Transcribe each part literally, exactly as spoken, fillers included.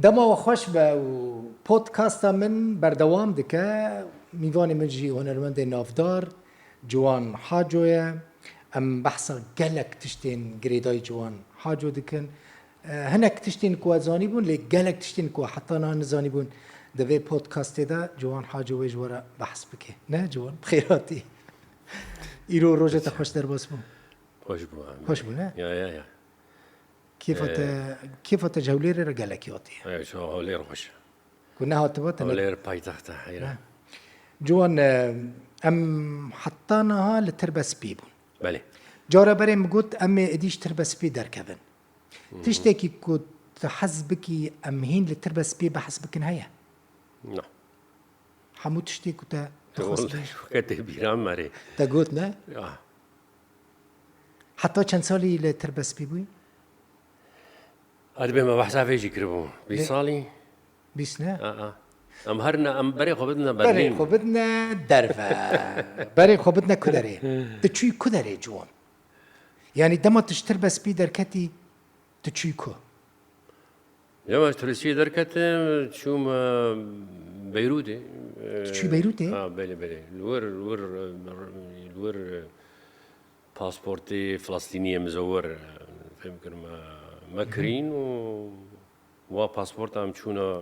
Dema we xweş be û podcasta min berdewam dike. Mîvanê min jî hunermendê navdar Ciwan Haco ye. Em behsa gelek tiştên girêdayî Ciwan Haco dikin. Eh, hinek tiştên ku we zanîbûn, lê gelek tiştên ku we heta niha nizanîbûn, di vê podcastê de Ciwan Haco wê ji we re behs bike. Ne Ciwan? Bi xêr hatî. Îro roja te xweş derbas bû. Xweş bû, em. Xweş bû, ne? Ya, ya, ya. Kêfa te, Ee, kêfa te ji Hewlêrê re gelekî hatiye. Ee, şu Hewlêr xweş e. Ku nehatiba te ne- Hewlêr paytext e, heyra. Ne. Ciwan, e, em heta niha li Tirbespî bûn. Belê. Cara berê min got, em ê êdî ji Tirbespî derkevin. Hı hı. Tiştekî ku tu hez bikî, em hîn li Tirbespî behs bikin heye? Na. Hemû tiştê ku te dixwest Wallahî, bê. Weke tê bîra me rê. Te got, ne? Ya. Heta çend salî li Tirbespî bûyî? Ez dibê me behsa vê jî kiribû. Bîst Lê- salî? Bîst ne? A, a. Em her ne, em berê xwe bidine Berlîn. Berê xwe bidine derve. Berê xwe bidine ku derê? Tu çûyî ku derê Ciwan? Yanî dema tu ji Tirbespî derketî, tu çûyî ku? Ya, ez Tirbespî derketim, çûm, e, Beyrûtê. Tu çûyî Beyrûtê? Ha, belê, belê. Li wir, li wir, e, li wir, e, pasportê Filistîniyê mizewir, e, fêm kirim, e, me Hı hı. kirîn û wa pasporta em çûna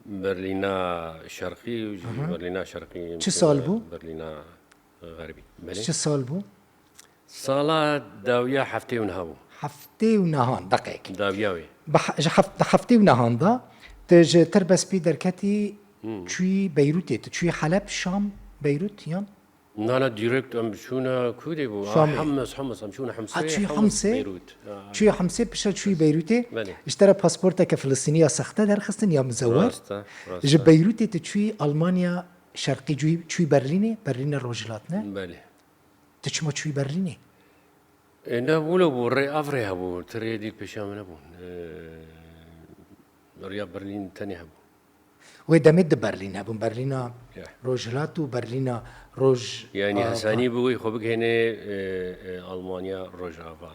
Berlîna Şerqî û ji Aha. Berlîna Şerqî Çi sal bû? Berlîna Xerbî. Belê. Çi sal bû? Sala dawiya heftê û neha bû. Heftê û nehan, deqek. Dawiya wê. Bi he-, ji heft-, di heftê û nehan de tu ji Tirbespî derketî Hmm. çûyî Beyrûtê, tu çûyî Heleb, Şam, Beyrût yan? Na, na, direkt em çûne ku dê bû? Şamê. Ah, Hims, Hims, em çûne Himsê, Ha, çûyî Hims, Himsê? Beyrût. Ha. Çûyî Himsê, piştre çûyî Beyrûtê. Belê. Ji te re pasporteke Filistînî ya sexte derxistin ya mizewir. Rast e, rast e. Ji Beyrûtê tu çûyî Almanya Şerqî, çûyî, çûyî Berlînê, Berlîna Rojhilat, ne? Belê. Tu çima çûyî Berlînê? E, ne, wilo bû, rê, ev rê hebû, ti rê dî pêşiya min nebûn. E, rêya Berlîn tenê hebû. Wê demê di Berlîn hebûn, Berlîna Ya. Rojhilat û Berlîna Roj-, Yani ava. Hesanî bû wê xwe bigihêne, e, e, Almanya Rojava.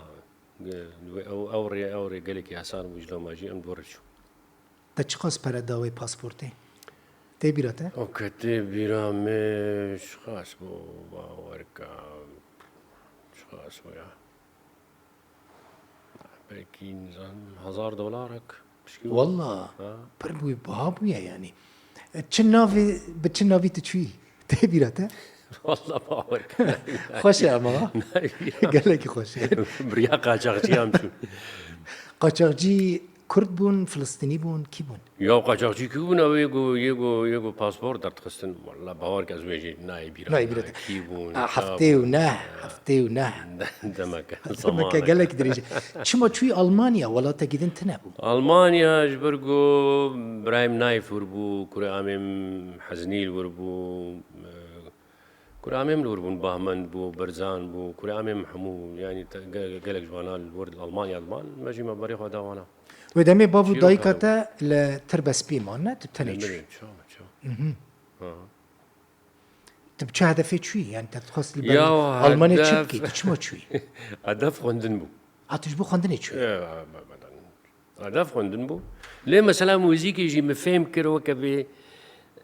E, wê ew, ew rê, ew rê gelekî hesan bû, ji loma jî em di wir çûn. Te çiqas pere da wê pasportê? Tê bîra te? Ok, tê bîra me çiqas bû, bawer ke, çiqas bû ya? Belkî, nizanim, hezar dolarek, pişkî bû. Walla, Ha. pir bûye, biha bûye yanî. E, çi navê, bi çi navî tu çûyî? Tê bîra te? Walla bawer ke. Xweş e ama, ha? Gelekî xweş e. Bi riya qaçaxçî em çûn. Qaçaxcî Kurd bûn, Filistînî bûn, kî bûn? Ya qaçaxçî kî bûn? Ew yê ku, yê ku, yê ku pasport derdixistin. Walla bawer ke ez wê jî nayê bîra. Nayê bîra. Kî bûn, Ha, çawa heftê û neh, bûn? Heftê û neh. Demeke, Demeke zaman. gelek dirêj e. Çima çûyî Almanya, welatekî din tune bû? Almanya ji ber ku birayê min Naif wir bû, kurê amê min Heznî li wir bû, e, kurê amê min li wir bûn, Bahmend bû, Berzan bû, kurê amê min hemû, yanî te-, ge-, gelek ji wana li wir Almanya diman, me jî me berê xwe da wana. Wê demê bav û Çîroka dayika hebû. te li Tirbespî man, ne? Tu tenê Li çûyî. Mirê, çawa, çawa. Mhm. Ha. Tu bi çi hedefê çûyî? Yani te dixwest li Ya, ber Almanya çi hedef bikî? Tu çima çûyî? Hedef xwendin bû. Ha, tu ji bo xwendinê çûyî? Ya, be-, be-, hedef xwendin bû. Lê mesela muzîkê jî min fêm kir weke vê,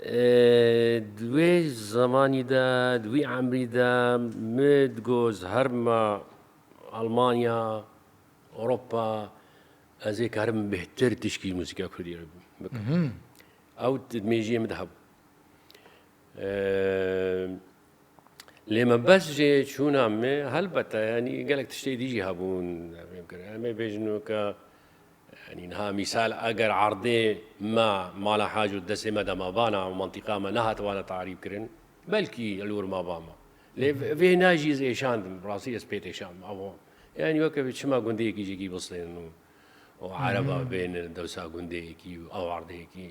e, di wê zemanî de, di wî emrî de min digot, herma Almanya, Ewropa, ez ê karim bêhtir tişkî muzîka Kurdî re bikim. Mhm. Ew di mêjiyê min de hebû. Eee, lê me bes jê çûna me, helbete, yanî gelek tiştê dî jî hebûn, em ê bêjin weke, yanî niha mîsal, eger erdê me, mala Haco destê me de mabana, mantîqa me nehatiwana tarîf kirin, belkî li wir mabama. Lê vê, vê ne jî ez êşandim, rastî ez pê têşandim, ew, yanî weke çima gundeyekî jî kî bislên û û Hı hı. Ereba bên dewsa gundeyekî û ewardeyekî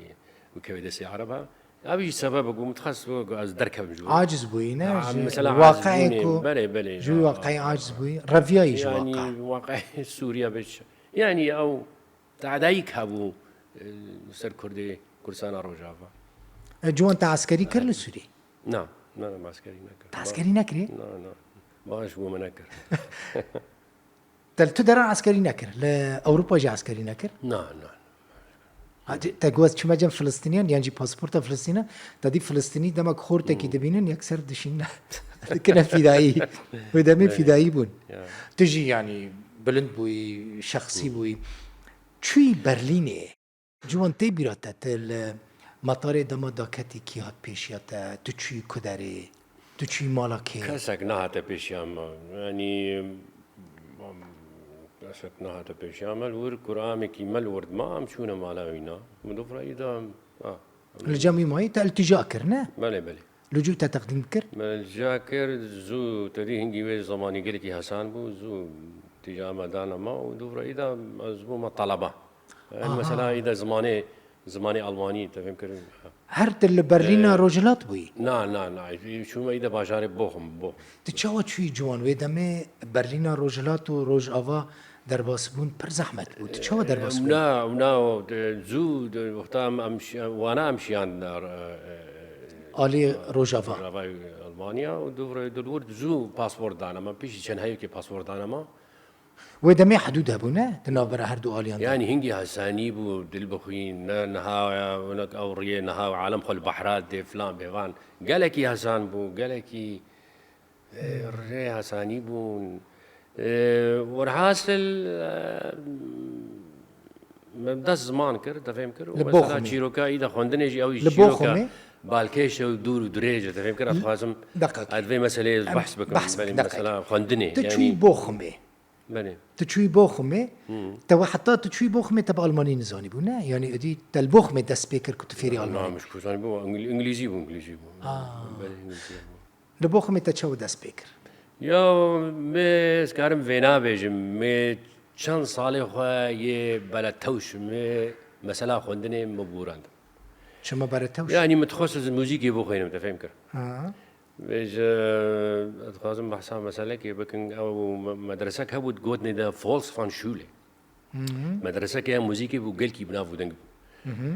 bikeve destê Ereba. Ev jî sebebek bû, min dixwest wek ez derkevim ji bo. Aciz bûyî, ne? Ha, ji mesela waqiê aciz bûnê, ku, belê, belê, ji wî ya, waqiê ya. Aciz bûyî, reviyayî ji Yanî waqiê. Waqiê Sûriye bêj. Yanî ew tadayîk hebû, e, ser Kurdê, Kurdistana Rojava. E, Ciwan te eskerî kir li Sûrî? Na, na, na, me eskerî nekir. Te eskerî nekirî? Na, na. Baş bû me nekir. Te li tu deran eskerî nekir, li Ewropa jî eskerî nekir? Na, na. Ha, te got ez çûme cem Filistiniyan, yan jî pasporta Filistiniyan, te dî Filistini dema ku xortekî dibînin, yekser dişînin. Dikine fîdayî. Wê demê fîdayî bûn. Ya. Tu jî yanî bilind bûyî, şexsî bûyî. Çûyî Berlînê. Ciwan tê bîra te, te li metarê dema daketî kî hat pêşiya te, tu çûyî ku derê, tu çûyî mala kê? Kesek nehate pêşiya me. Yanî, kesek nehate pêşiya me. Li wir kuramekî me li wir dima, em çûne mala wî na. Min dû firayî da, ah. Li cem wî mayî te iltîja kir, ne? Belê, belê. Li cû te teqdîm kir? Me iltîja kir, zû, te dî hingî wê zemanî gelekî hesan bû, zû iltîja me dane me û dû firayî da ez bûme taleba. Aha. Mesela îda zimanê, zimanê Almanî, te fêm kir? Her tu li Berlîna Rojhilat bûyî? Na, na, na. Çûme îda bajarê Bochum, Bochum. Tu çawa çûyî ciwan? Wê demê Berlîna Rojhilat û Rojava derbasbûn pir zehmet bû. Tu çawa derbas bûyî? Wina, wina, zû, wexta em, em şi-, wana em şiyan, e, e, Alî Rojava. Rojava Almanya û dû re, dû wir zû pasport dane me. Piştî çend heyekê pasport dane me. Wê demê hidûd hebû, ne? Di navbera her du aliyan de. Yanî hingî hesanî bû, dil bixwîn, ne, niha, wina ew riyê niha alem xwe li behra dê filan bêvan. Gelekî hesan bû, gelekî, e, rê hesanî bûn. E, werhasil, e, me dest ziman kir, te fêm kir. Û mesela çîroka î de xwendinê jî ew jî çîroka balkêş e û dûr û dirêj e, te fêm kir, ez dixwazim ez vê meseleyê behs bikim. Belê, mesela xwendinê, tu çûyî Boxumê. Belê. Tu çûyî Boxumê, te we heta tu çûyî Boxumê te bi Almanî nizanîbû, ne? Yanî êdî te li Boxumê dest pê kir ku tu fêrî Almanî. Na, min ji ku zanîbû, Îngil-, Îngilîzî bû, Îngilîzî bû. Ah. Belê, Îngilîzî bû. Li Boxumê te çawa dest pê kir? Ya, me ez karim vêna bêjim, me çend salê xwe yê beletewş, me mesela xwendinê me borand. Çima beletewş? Yanî min dixwest ez muzîkê bixwînim, te fêm kir. Ha. Vêje, ez dixwazim behsa meselekê bikin. Ew me-, medresek hebû, digotinê de Volksfachschule. Medreseke ya muzîkê bû, gelkî bi nav û deng bû.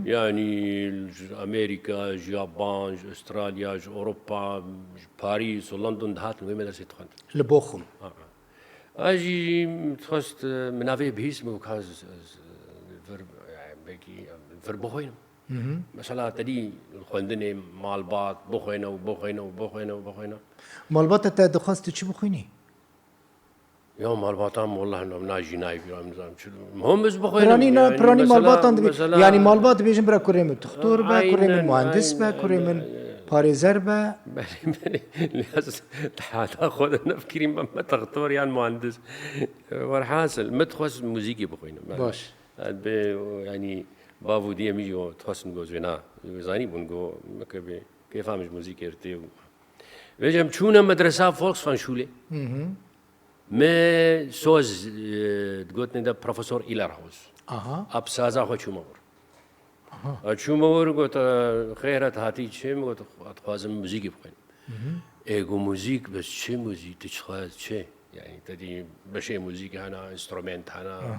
Yanî ji Amerîka, ji Yaban, ji Australya, ji Ewropa, ji Parîs û London dihatin wê medresê dixwendin. Li Bochum. Ha, ha. A jî dixwest, e, min navê bihîst, min got, ka ez, ez, e, vir, yani belkî, e, vir bixwînim. Mesela te dî xwendinê malbat, bixwêne û bixwêne û bixwêne û bixwêne. Malbata te dixwest tu çi bixwînî? Ya malbatan wallah nam najî nayê bîra min, nizanim çi. Muhim ez bixwînim. Piranî na, yani piranî mesela, malbatan dibê. Mesela, yani malbat dibêjin bira kurê min tuxtor be, kurê min muhandis be, kurê min parêzer be. Belê, belê. Lê ez heta xwe de nefikirîm me tuxtor yan muhandis. Werhasil, min dixwest muzîkê bixwînim. Baş. Ez bê, yanî bav û diyê min jî dixwestin, got, wê na. Wê zanîbûn, got, meke bê. Kêfa min ji muzîkê re tê û. Vêje em çûne medresa Volksfachschule. Me soz, e, digotinê de Profesor Illerhaus. Aha. Ap saza xwe çûme wir. Aha. A çûme wir, got, e, xêr e, tu hatî çi? Min got, ez dixwazim muzîkê bixwînim. Ê got, muzîk, bes çi muzîk? Tu çi xwe çi? Yani te dî beşê muzîk hene, instrument hene. Aha.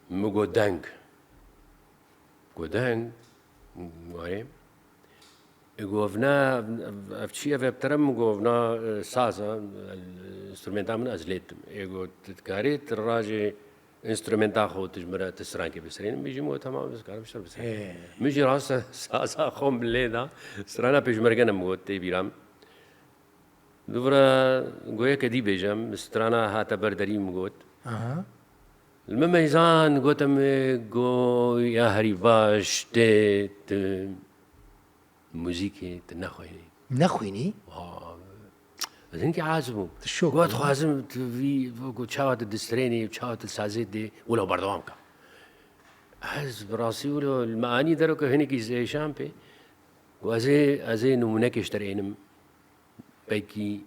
Min got, deng. Got, deng? Warê. E, got, ev ne, ev, ev çi ye, ev bi te re? Min got, ev ne, e, saz e, e, instrumenta min ez lê didim. E, got, tu dikarî, tu rajê instrumenta xwe tu ji min re, tu strankê bisirînin? Min jî got, temam, ez karim ji te re bisirînim. Min jî rast saza xwe min lê da, strana pêşmerge ne, min got, tê bîra min. Dûvira goyeke dî bêjem, strana hate ber derî, min got. Aha. Li min meyzan gote min, go, ya herî baş tê tu muzîkê tu nexwînî. Nexwînî? Wa, ez hinkî aciz bûm. Tu şok bû. Got, dixwazim tu vî, got, çawa tu distrênî, çawa tu sazê dê, wilo berdewam ke. Ez bi rastî wilo li me anî deroke hinekî zêşan pê. Got, ez ê, ez ê nimûnekê ji te re ênim. Belkî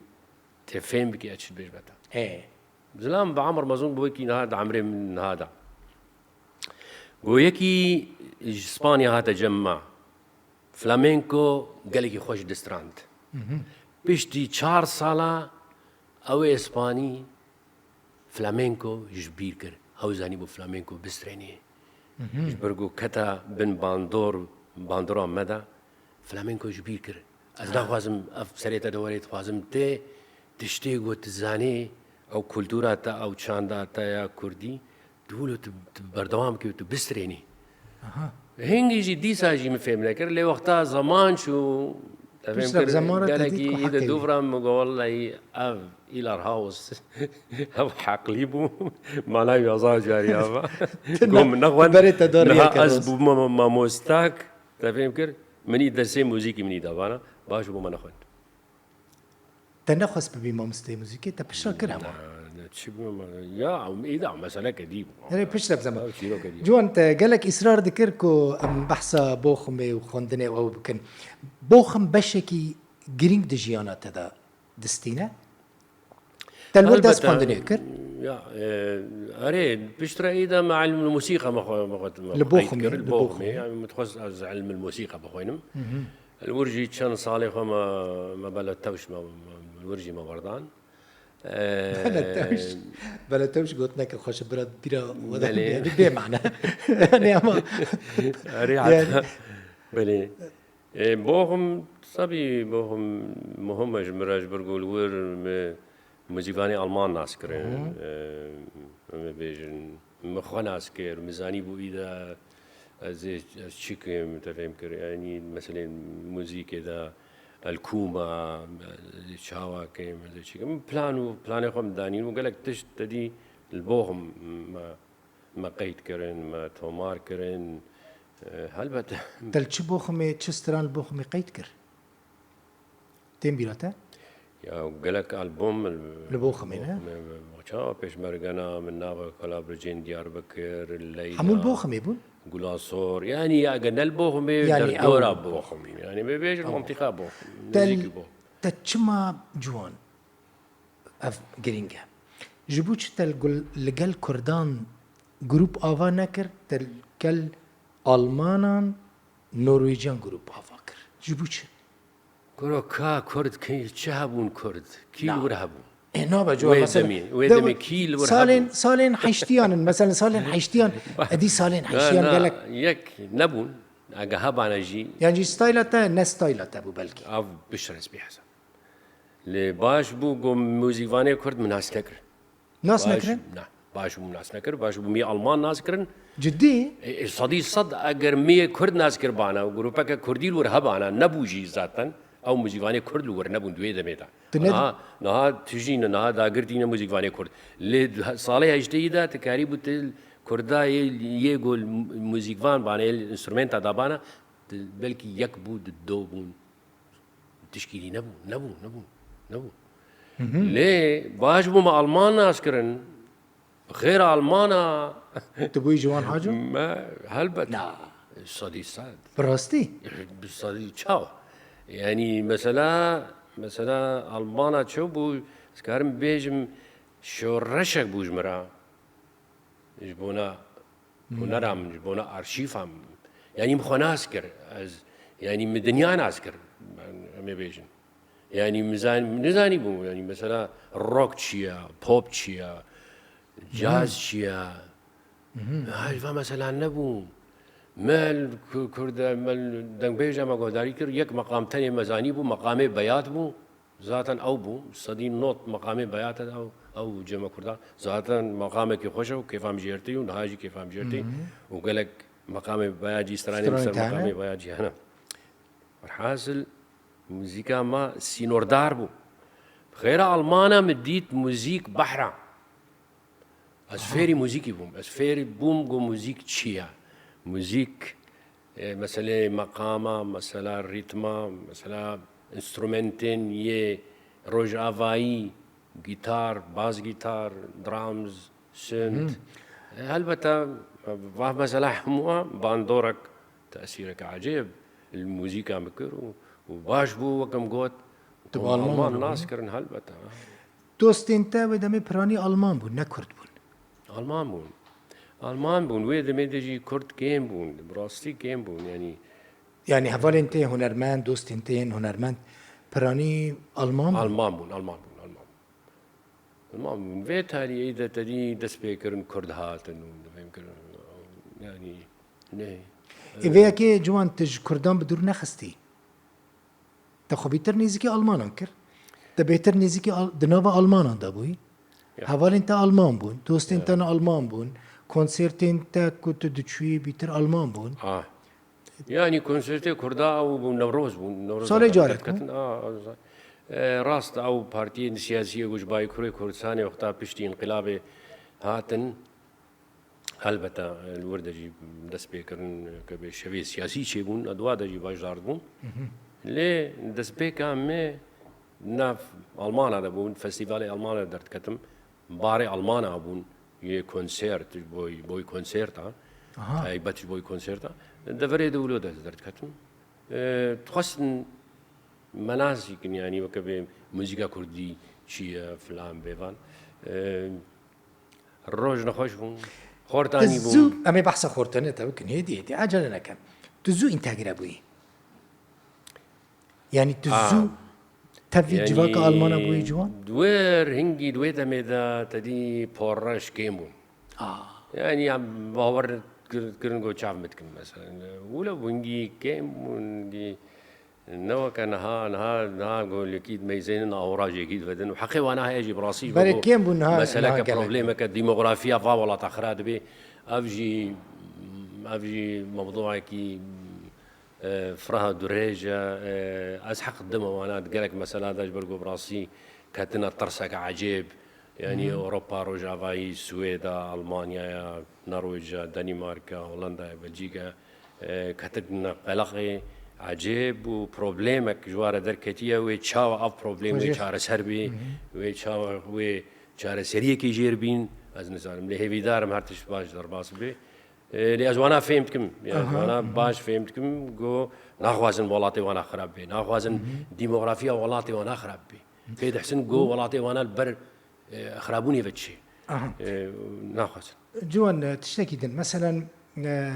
te fêm bikî ez çi dibêjime te. He. Zilam bi emr mezin bû, wekî niha di emrê min niha de. Got, yekî ji Spanya hate cem me. Flamenco gelekî xweş distrand. Piştî çar sala ew ê Spanî flamenco ji bîr kir. Ew zanîbû flamenco bistrênê. Ji ber ku kete bin bandor, bandora me de, flamenco ji bîr kir. Ez naxwazim ev serê te de were, dixwazim tê tiştê ku tu zanê, ew kultura te, ew çanda te ya kurdî, Tu wilo tu, tu berdewam kir, tu bistrênî. Aha. Hingî jî dîsa jî min fêm nekir. Lê wexta zeman çû, te fêm kir, gelekî î de dûvra min got, wellahî ev Ilar House, ev heqlî bû. Mala wî hezar carî ava. Got min nexwend. Berê te dor niha ez bûme mamostak, te fêm kir. Min î dersê muzîkî min î da bana. Baş bû me nexwend. Te nexwest bibî mamosteyê muzîkê, te pişta kir hema. Ne, ne, çi bû me-, ya, îda, meseleke dî bû. Erê, piştre bizeme. Ew çîroke dî. Ciwan, te gelek îsrar dikir ku em behsa Boxumê û xwendinê û ew bikin. Boxum beşekî girîng di jiyana te de distîne? Te li wir dest xwendinê kir? Ya, e, erê, piştre îda me ilm musîqa me xwe, me xwe, me Li xwe qeyd Boxumê, kir, li li Boxumê, Boxumê. Yani, min dixwest ez ilm musîqa bixwînim. Li wir jî çend salê xwe me, me Beletewş me, me, li wir jî me werdan. Beletewş, Beletewş gotineke xweş e, bira bîra we de, belê, yani bê mane. Yani ama Erê, yani heta, belê. E, Boxum, tabî Boxum muhim e ji min re, ji ber ku li wir me muzîkvanê Alman nas kirin. E, em ê bêjin, min xwe nas kir, min zanî bû îda ez ê, ez çi kim, te fêm kir. Yanî meselên muzîkê de, el kuma, ez ê çawa kim, ez ê çi kim. Plan û planê xwe min danîn û gelek tişt te dî li Boxum me me qeyd kirin, me tomar kirin. E, helbet. Te li çi Boxumê, çi stran li Boxumê qeyd kir? Tên bîra te? Ya, gelek album li Boxumê, ne? Boxumê, çawa pêşmergena min nava Kalabircên Diyarbekir, Leyla, Hemû li Boxumê bûn? Gulasor. Yani, ya, eger ne li Boxumê, yani, derdora ew Boxumê. Yani, bê bêjin, tamam, mintîqa Boxum. Te, muzîkî Boxum. Te çima Ciwan? Ev girîng e. Ji bo çi te li gul-, li gel Kurdan grûp ava nekir, te li gel Almanan, Norwêciyan grûp ava kir? Ji bo çi? Kuro ka Kurd, kî, çi hebûn Kurd? Kî li wir hebûn? E, nabe, ciwan, wê mesela, demê, wê de-, demê kî li wir salên, hebûn? Salên heştiyan in, mesela salên heştiyan, edî salên heştiyan, na, na, gelek yek nebûn, ege hebane jî. Yan jî stayla te, ne stayla te bû belkî. Ev bişres bê hesab. Lê baş bû ku muzîkvanê Kurd min nas nekir. Nas nekirin? Baş, na, baş bû nas nekir, baş bû miyê Alman nas kirin. Cidî? E, e, sedî sed eger miyê Kurd nas kiribana û grûpeke Kurdî li wir hebana, nebû jî zaten, ew muzîkvanê Kurd li wir nebûn di wê demê de. Tu ne- Niha, niha tijî ne, niha dagirtî ne muzîkvanê Kurd. Lê di he-, salê heşteyî de tu karî bû tu Kurda yê, yê ku muzîkvan bane, yê enstrumenta dabana, tu belkî yek bû, di do bûn. Tişkî dî nebû, nebû, nebû, nebû. Lê baş bû me Alman nas kirin. Xêr Almana. Tu bûyî Ciwan Haco? Me, helbet. Na. Sedî sed. Bi rastî? Bi sedî çawa? Yani mesela, mesela Almana çi bû, ez karim bêjim, şoreşek bû ji min re. Ji bona hunera min, ji bona arşîfa min. Yanî min xwe nas kir. Ez, yanî min dinya nas kir. Em ê bêjin. Yanî min zan-, min nizanî bû. Yanî mesela rock çi ye, pop çi ye, caz çi ye. Ha, ji van meselan nebû. Me li ku-, Kurd e, me li dengbêja me guhdarî kir, yek meqam tenê me zanî bû, meqamê Beyat bû. Zaten ew bû, sedî nod meqamê Beyat e, ew, ew cem e Kurdan. Zaten meqamekî xweş e û kêfa min jê re tê û niha jî kêfa min jê re tê. Û gelek meqamê Beyat jî, stranên ser meqamê Beyat jî hene. Werhasil, muzîka me sînordar bû. Xêra Almana min dît muzîk behra. Ez fêrî muzîkî bûm. Ez fêrî bûm ku muzîk çi ye. Muzîk, e, meseleyê meqama, mesela rîtma, mesela enstrumentên yê rojavayî, gîtar, bas gîtar, drums, synth. E, helbete, va mesela hemû bandorek tesîreke ecêb li muzîka min kir û, û baş bû, wek em got, tu Alman nas kirin helbete. Dostên te wê demê piranî Alman bûn, ne Kurd bûn? Alman bûn. Alman bûn. Wê demê de jî Kurd kêm bûn. Bi rastî kêm bûn. Yanî, yanî hevalên te hunermend, dostên te yên hunermend piranî Alman bûn? Alman bûn, Alman bûn, Alman bûn. Alman bûn. Vê tarî ê de tedî dest pê kirin Kurd hatin û dibêm kirin. Yanî, ne. Ê vê yekê Ciwan, tu ji Kurdan bi dûr nexistî? Te xwe bêtir nêzîkî Almanan kir. Te bêtir nêzîkî Al-, di nava Almanan de bûyî. Ya. Hevalên te Alman bûn, dostên te ne Alman bûn, Konsertên te ku tu diçûyî bîtir Alman bûn. Ah. Yanî konsertê Kurda ew bûn, Newroz bûn. Newroz Salê zaten carek derketin. Ah, ah, ah. E, rast, ew partiyên siyasî ku ji Bakurê Kurdistanê wexta piştî înqilabê hatin, helbete, e, li wir de jî dest pê kirin, ke bê şevê siyasî çêbûn, di wa de jî baş dardibûn. Lê destpêka me nav Almana de bûn, festîvalê Almana de derdiketim. Barê Almana bûn, yê konsert, ji bo, bo konserta, Aha. taybet ji bo konserta. Deverê de wilo de derdiketim. E, dixwestin me nas bikin, yanî weke bê muzîka kurdî çi ye, filan bêvan. E, roj nexweş bûn, xortanî Tu zû, bûn. em ê behsa xortanê te bikin, hêdî hêdî, ecele nekin. Tu zû întegre bûyî. Yanî tu Ah. zû tevî Yanî, civaka Almana bûyî ciwan? Di wir hingî di wê demê de te dî porreş kêm bûn. Ah. Yanî em bawer kir-, kirin ku çav min dikin mesela. Wilo bû hingî kêm bûn, hingî ne weke niha, niha, niha ku lekî dimeyzênin, awrajekî divedin. Û heqê wana heye jî bi rastî ji Berê bo kêm bûn niha, meseleke niha gelek. problemeke demografî ya va welata xira dibe. Ev jî, ev jî mewduekî, e, fireh dirêj e. E, ez heq dime wana di gelek mesela de ji ber ku bi rastî ketine tirseke ecêb. Yanî Ewropa Rojavayî, Swêda, Almanyaya, Norwêca, Danîmarka, Holandaya, Belcîka, e, ketine qeleqê ecêb û problemek ji wa re derketiye, wê çawa ev problem wê Xwezî. çareser bê, wê çawa wê çareseriyekê jêr bîn, ez nizanim. Lê hêvîdar im her tişt baş derbas bê. E, lê ez wana fêm dikim. Ya, ez Aha, wana baş fêm dikim, go naxwazin welatê wana xirab bê. Naxwazin demografiya welatê wana xirab bê. Pê dihsin go welatê wana li ber, e, xirabûnê ve diçê. Aha. E, naxwazin. Ciwan, e, tiştekî din. Meselen, e,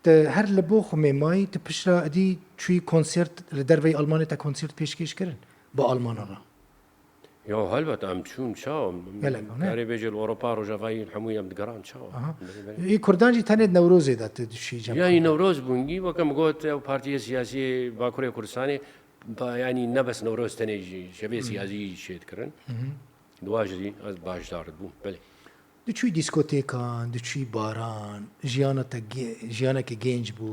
tu her li Bochumê mayî, tu piştre êdî çûyî konsert li derveyî Almanê te konsert pêşkêş kirin? Bi Almana re. Ya helbet em çûn çawa. Gelek, ne? Karê bêje li Ewropa Rojavayî hemû em digeran çawa. Aha. Belê, belê. Ê Kurdan jî tenê Newrozê de tu dişî cem. Yanî Newroz bûn gî, weke min got ew partiyê siyasî Bakurê Kurdistanê, ba-, yanî ne bes Newroz tenê jî şevê siyasî çê dikirin. Di wa jî ez başdar dibûm. Belê. Diçûyî dîskotêkan, diçûyî baran, jiyana te ge-, jiyaneke gênc bû,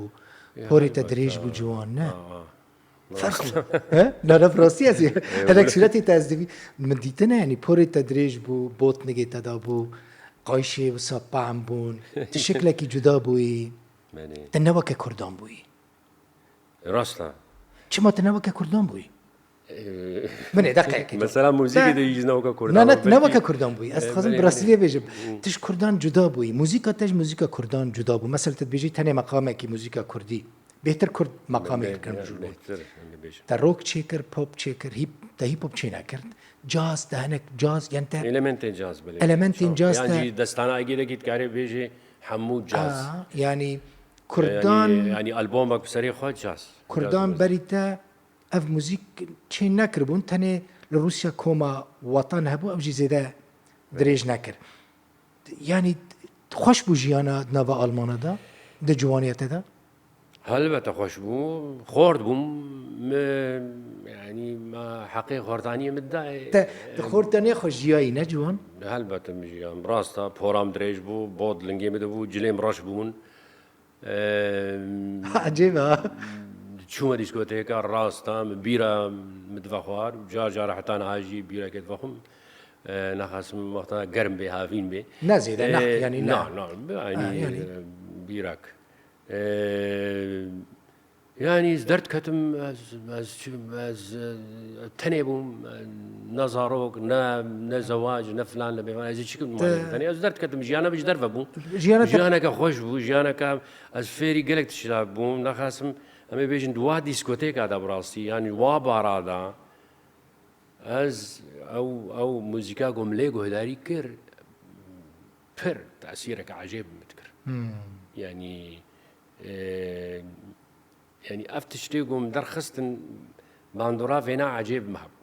Ya, porê te helbet, dirêj ya. Bû ciwan, ne? Aa, Ferq bû. He? Na, na, bi rastî ez ê. Hinek sûretê te ez dibî. Min dîtine, yanî porê te dirêj bû, botnigê te da bû, qayşê wisa pam bûn. Tu şeklekî cuda bûyî. Belê. Tu ne weke Kurdan bûyî. Rast e. Çima tu ne weke Kurdan bûyî? Ee, Binê, deqeyekê. Mesela muzîkê Te- de jî ne weke Kurdan Na, na, ama ne belkî- weke Kurdan bûyî. Ez Ee, dixwazim belê, bi rastî belê. vê bêjim. Tu ji Kurdan cuda bûyî. Muzîka te ji muzîka Kurdan cuda bû. Mesela tu dibêjî tenê meqamekî muzîka Kurdî. Bêhtir Kurd meqamê Be- dikirin be- ji bo. Bêhtir, em dibêjin. Te rock çêkir, pop çêkir, hip, te hip hop çênekir. Caz, te hinek caz, yan te Elementên caz belê. Elementên caz Yan te- jî destana Egî de gît karê bêjê hemû caz. Aa, yanî Kurdan Yanî, yanî alboma ku serê xwe caz. Kurdan Caz berî te ev muzîk çê nekiribûn, tenê li Rûsya koma wetan hebû, ew jî zêde dirêj nekir. Yanî xweş bû jiyana di nava Almana de, di ciwaniya te de? Helbete xweş bû. Xort bûm. Me, yanî me heqê xortaniyê min dayê. Te di xortanê xwe jiyayî, ne ciwan? Helbete min jiyam. Rast e, poram dirêj bû, bot lingê min de bû, cilêm reş bûn. Em, Ecêb e. Çûme dîskoteka, rast e, min bîra min dive xwar. Car car heta niha jî bîrekê divexwim. E, naxasim wexta germ bê, havîn bê. Ne zêde, ne, E, yanî ne. Na, na, yanî, Ha, yanî. e, bîrak. E, yanî ez derdiketim, ez, ez, çi, ez, e, tenê bûm, e, ne zarok, ne, ne zewac, ne filan, ne bêvan, ez ê çi kim Te- tenê, ez derdiketim, jiyana min ji derve bû. Jiyana te- Jiyaneke xweş bû, jiyaneke ez fêrî gelek tişta bûm, naxasim, em ê bêjin di wa dîskoteka de bi rastî, yanî wa bara de, ez ew, ew muzîka ku min lê guhdarî kir, pir tesîreke ecêb min dikir. Hmm. Yanî, e, yanî ev tiştê ku min derxistin bandora vêna ecêb me hebû.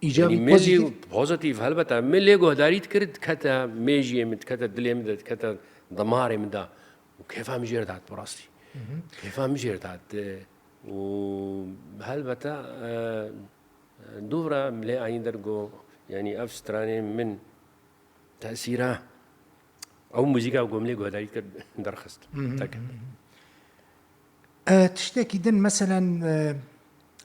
Îcabî, Yanî me lê pozîtîf. Pozîtîf, helbete. Me lê guhdarî dikir, dikete mêjiyê min, dikete dilê min de, dikete damarê min de. Û kêfa min jêr dihat bi rastî. Kêfa min jêr dihat. E, û helbete, e, dûvra lê ayîn der got, yanî ev stranê min tesîra Ew muzîka ku min lê guhdarî kir derxist. Terk. E, tiştekî din, meselen, e,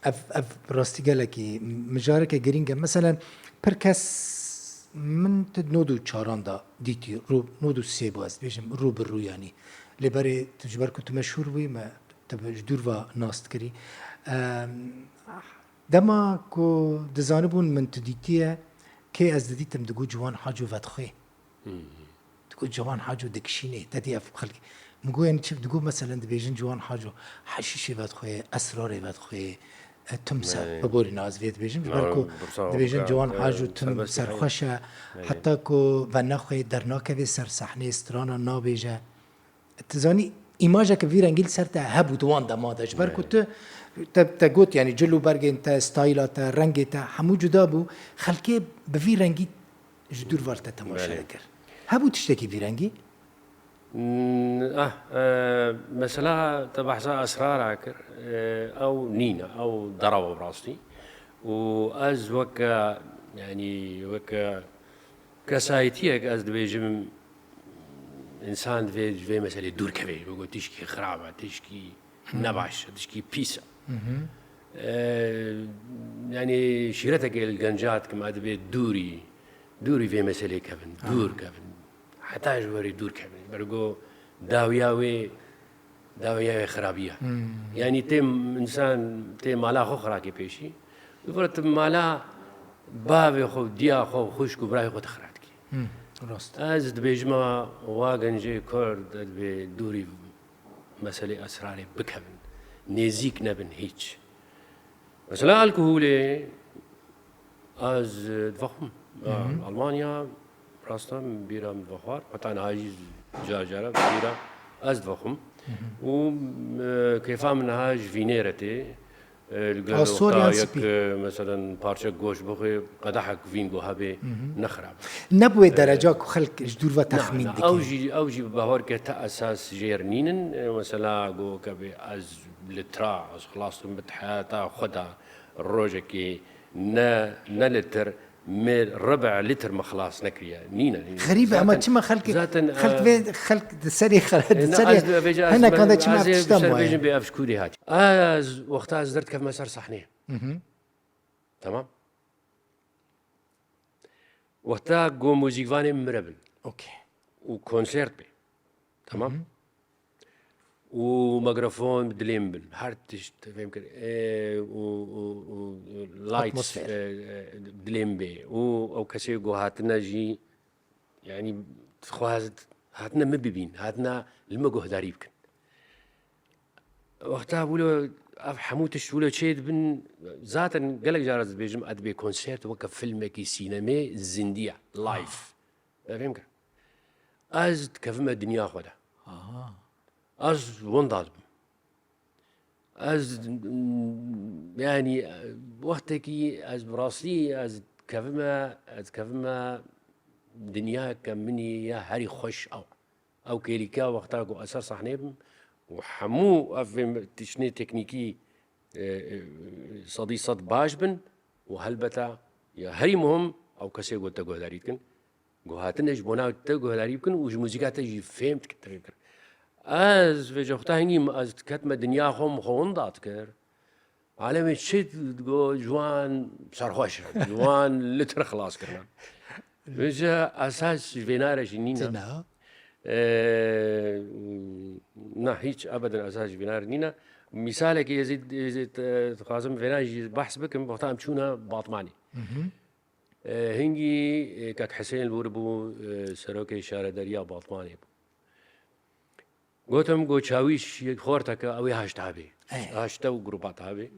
ev, ev rastî gelekî mijareke girîng e. Meselen, pir kes min tu nod û çaran da dîtî, rû, nod û sê bû, ez dibêjim, rû bi rû yanî. Lê berê tu ji ber ku tu meşhûr bûyî, me, tu bi, ji dûr ve nas dikirî. E, dema ku dizanibûn min tu dîtiye, kê ez didîtim digot Ciwan Haco vedixwê. Digot Ciwan Haco dikişînê, te dî ev xelkê. Min got, yanî çi? Digot, meselen, dibêjin Ciwan Haco heşîşê vedixwê, esrarê vedixwê, e, tim ser. Belê. Biborîne ez vê dibêjim, ji ber ku dibêjin Ciwan Haco tim serxweş e, heta ku venexwê dernakeve ser sehnê, strana nabêje. Tu zanî, îmajeke vî rengî li ser te hebû di wan dema de. Ji ber ku tu, te, te got, yanî cil û bergên te, stayla te, rengê te, hemû cuda bû. Xelkê bi vî rengî ji dûr ve li te temaşe dikir. Hebû tiştekî vî rengî? Mm, ah, e, mesela te behsa esrara kir, e, ew nîne, ew derawa bi rastî. Û ez weke, yanî weke kesayetiyek ez dibêjim, însan divê ji vê meselê dûr keve. Weke tişkî xirab e, tişkî nebaş e, tişkî pîs e. E, yanî şîretekê li genca dikim, ez divê dûrî, dûrî vê meselê kevin, dûr kevin. Heta ji werî dûr kevin. Ber ku dawiya wê, dawiya wê xirabî ye. Yanî tê însan, tê mala xwe xirakê pêşî. Dûvira tu mala bavê xwe, diya xwe, xwişk û birayê xwe tu xira dikî. Rast. Ez dibêjim, wa gencê Kurd divê dûrî meselê esrarê bikevin. Nêzîk nebin hîç. Mesela alkoholê ez, e, divexwim. Hı hı. Almanya, rasta min bîra min vexwar. Heta niha jî car cara bîra ez divexwim. Hı hı. Û, e, kêfa min niha ji vînê re tê. E, li gel wexta yek, e, meselen parçek goşt bixwê, qedehek vîn ku hebe, ne xirab e. Ne bi wê dereca ku xelk ji dûr ve texmîn dike. Na, na, ew jî, ew jî bawer ke te esas jêr nînin. E, mesela go ke bê ez litra, ez xilas dikim bi heta xwe de rojekê ne, ne liter, me rebe liter me xilas nekiriye. Nîne, nîne. Xerîb e, ama çima xelk, xelk vê, xelk di serê xwe, di serê hinekan de çima ev tiştan waye? Bêjin bê ev ji kûrê hat. Ez, wexta ez derdikevime ser sahneyê. Hı hı. Tamam? Wexta ku muzîkvanên min re bin. Okey. Û konsert be. Tamam? Hı hı. Û mikrofon bi dilê min bin. Her tişt, fêm kir. E, û, û, û, û lights, atmosfer, e, e, dilê min bê. Û ew kesê ku hatine jî, yanî, dixwaz-, hatine min bibîn, hatine li min guhdarî bikin. Wexta wilo ev hemû tişt wilo çê dibin, zaten gelek cara ez dibêjim, ez dibê konsert weke filmekî sînemê zindî ye, live. Fêm kir. Ez dikevime dinya xwe de. Aha. Ez winda dibim. Ez, yanî, wextekî ez bi rastî ez dikevime, ez dikevime dinyayeke min î ya herî xweş ew. Ew kêlîka wexta ku ez ser sahneyê bim û hemû ev tiştê teknîkî, e, e, sedî sed baş bin û helbete ya herî muhim ew kesê ku te guhdarî dikin, ku hatine ji bona te guhdarî bikin û ji muzîka te jî fêm dikin. Ez vêca wexta hingî ez diketime dinya xwe, min xwe winda dikir. Alemê çi go, ji wan serxweş in, ji wan li tir xilas kirine. Vêca esas ji vêna re jî nîne. Têna? Ee, na, hîç ebeden esas ji vêna re nîne. Mîsalekî ez ê, ez ê, e, dixwazim vêna jî behs bikim, wexta em çûne Batmanê. Hı hı. Ee, hingî, e, kek Hisên li wir bû, e, serokê şaredariya Batmanê bû. Gotim, got, Çawîş yek xorteke, ew ê haşt habê. Ey. Haşte û grupa tabê.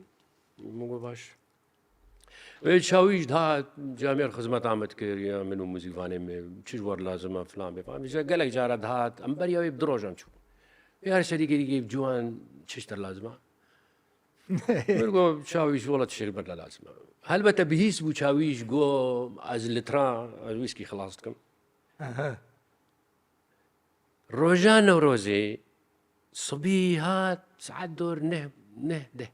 Min got, baş. Wê Çawîş dihat camêr xizmeta me dikir, ya min û muzîkvanê me, çi ji we re lazim e, filan bê, filan. Vêca gelek cara dihat, em beriya wê bi du rojan çûbû. Wê her serî gerî ciwan çi ji te re lazim e? Min got, Çawîş, wela tiştek ji me re lazim e. Helbete bihîs bû Çawîş, got, ez litra, ez wîskî xilas dikim. Aha. Roja Newrozê sibî hat saet dor neh, neh deh.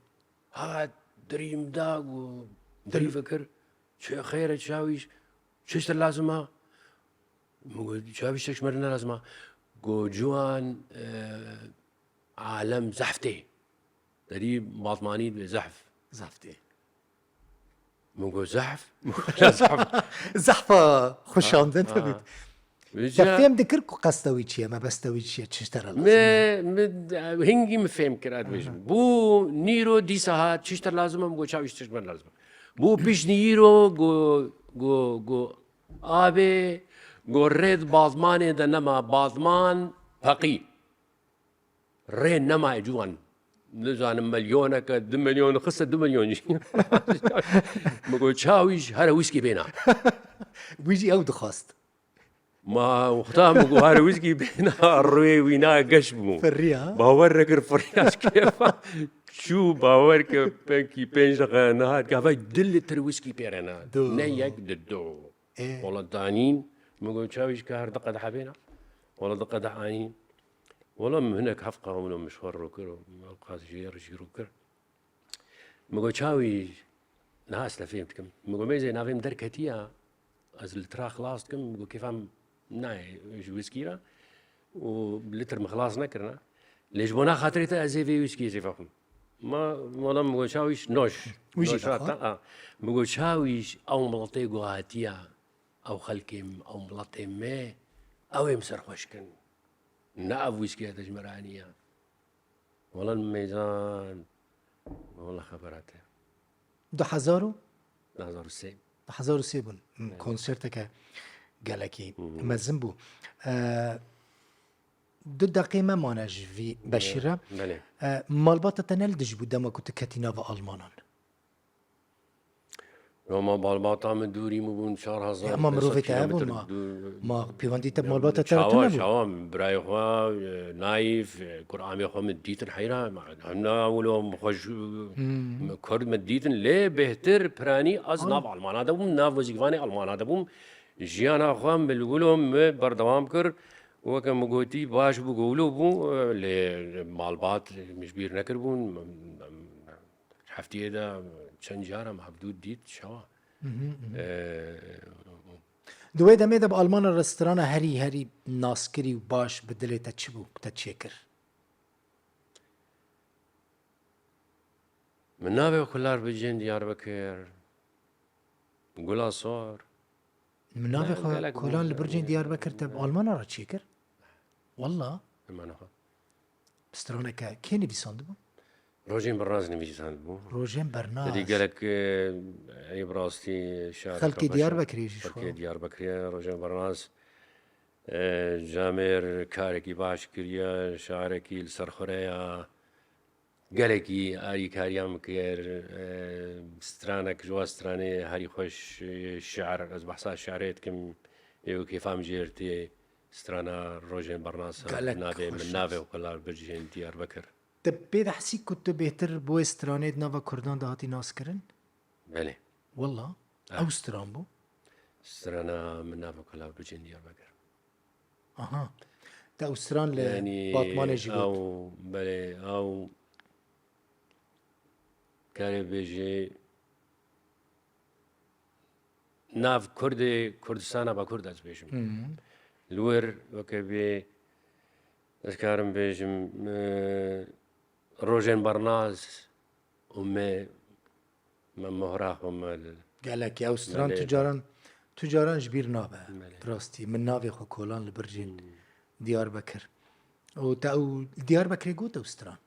Hat dirîm da û dirîve kir. Çi xêr e Çawîş? Çi ji te lazim e? Min got, "Çawa tiştek ji me re ne lazim e?" Got, "Ciwan, e, alem zehf tê. Derî batmanî dibê zehf." Zehf tê. Min got, "Zehf?" Min got, "Zehf." Zehfa xweşandin Ha, tevî. ha. Te Vêca fêm dikir ku qesta wî çi ye, mebesta wî çi ye, çi ji te re lazim e? Me, me, hingî min fêm kir, ez dibêjim. Aha. Bû nîro dîsa hat, çi ji te lazim e? Min got, "Çawa tiştek ji me re lazim e." Bû pişt nîro, got, got, got, "Abê, got, rê di batmanê de nema, batman peqî." Rê nemaye ciwan. Nizanim, milyoneke, du milyon, xiste du milyon jî. Min got, "Çawîş, here wîskî bêna." Wî jî ew dixwast. Ma wexta min got, "Here wîskî bêna", rûyê wî na geş bû. Firriya. Bawer nekir, firriya ji kêfa. Çû, bawer ke, pengî pênc deqe nehat, gava du lîtir wîskî pê re na. Du. Ne yek, di du. Ê. Wala danîn, min got, "Çawîş, ka her du qedeha bêna." Wala du qedeha anîn. Wala min hinek heft qawimlo min ji xwe re rû kir û min qas jê re jî rû kir. Min got, "Çawîş, niha ez te fêm dikim." Min got, "Mêzê navê min derketiya, ez li tira xilas dikim." Min got, "Kêfa min nayê ji wîskî re û lîtir min xilas nekirine. Lê ji bona xatirê te ez ê vê wîskiyê jê vexwim." Ma, wala min got, "Çawîş, noş." Wî jî Noş vexwe. Hata, a. Min got, "Çawîş, ew miletê ku hatiya, ew xelkê min, ew miletê me, ew ê min serxweş kin. Ne ev wîskiya te ji me re aniya." Wala mêzan, wala xebera te. Du hezar û? Du hezar û sê. Du hezar û sê bûn. Hmm, Evet. Konserteke gelekî Hı hı. mezin bû. Ee, du deqê me mane ji vî beşî re. Belê. Ee, malbata te ne li dij bû dema ku tu ketî nava Almanan? Yo, ma malbata min dûrî min bûn çar hezar, Ya, ma mirovê te hebûn, ma, dûr. Ma pêwendî te bi malbata te re Çawa, tune bû? Çawa, birayê xwe, e, Naîf, e, kuramê xwe min dîtin heyra, ma, hemna wilo xwe ji, Hmm. Kurd min dîtin, lê bêhtir piranî ez Ah. nav Almana de bûm, nav wezîkvanê Almana de bûm. Jiyana xwe min li wilo min berdewam kir. Weke min gotî, baş bû, govlo bû, e, lê malbat min ji bîr nekiribûn. Heftiyê de çend cara me hevdû dît, çawa? Mhm, mhm. Ee, Di wê demê de bi Almana re strana herî, herî naskirî û baş bi dilê te çi bû, te çêkir? Min navê Xular Bicên Diyarbekir, Gula Sor. Min navê Ne, xwe gelek Kolan bûn. Li Bircên Diyarbekir te bi Almana re çêkir? Walla. Emana xwe. Straneke kê nivîsandibû? Rojên Bernaz nivîsandibû. Rojên Bernaz. Te dî gelek, e, ey bi rastî şareke Xelkê xweş e. Diyarbekirê jî ji Xelkê xwe. Diyarbekirê Rojên Bernaz, e, camêr karekî baş kiriye, şarekî li ser xwe re ya. Gelekî alîkariya min kir, e, stranek ji wan stranê herî xweş, e, şi'r, ez behsa şi'rê dikim, ê û kêfa min jê re tê, strana Rojên Bernaz, Gelek navê min, xweş e. Navê Xular Bircên Diyarbekir. Te pê dihesî ku tu bêhtir bi wê stranê di nava Kurdan de hatî naskirin? Belê. Walla, Ah. ew stran bû? Strana min navê Xular Bircên Diyarbekir. Aha. Te ew stran li Yanî Batmanê jî got. Ew, belê, ew, karê bêjê nav Kurdê, Kurdistana Bakur de ez bêjim. Hı hı. Li wir weke bê, ez karim bêjim, e, Rojên Bernaz û me, me mohra xwe me li Gelek ew stran Belê, tu caran, tu caran ji bîr nabe. Belê. Bi rastî, min navê xwe Kolan li Bircên Hmm. Diyarbekir. Û te ew Diyarbekirê got ew stran?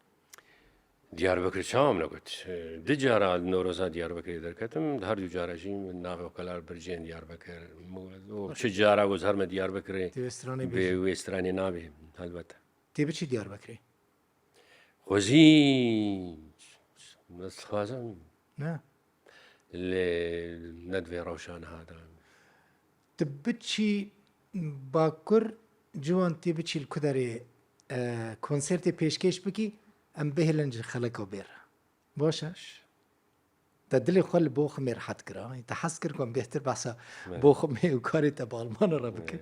Diyarbekir çawa min got? E, du cara Newroza Diyarbekirê derketim, her du cara jî min navê xwe Xular Bircên Diyarbekir. Û Baş. Çi cara ku ez herme Diyarbekirê Tê wê stranê bê bêjî. Wê stranê nabê, helbet. Tê biçî Diyarbekirê? Xwezî, ez dixwazim. Ne. Lê ne di vê rewşa niha de. Tu biçî Bakur, ciwan tê biçî li ku derê, e, konsertê pêşkêş bikî, em bihêlin ji xeleka bê re. Baş e? Te dilê xwe li Boximê rehet kira. Te hez kir ku em bêhtir behsa Evet. Boximê û karê te bi Almana re bikin.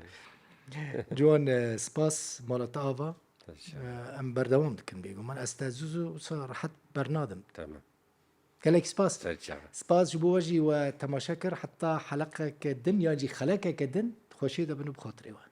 Evet. Ciwan, e, spas, mala te ava. Teşekkür. E, em berdewam dikin bêguman. Ez te zû zû wisa rehet bernadim. Tamam. Gelek spas. Ser çava. Spas ji bo we jî we temaşe kir. Heta heleqeke din yan jî xelekeke din, di xweşiyê de bin û bi xatirê we.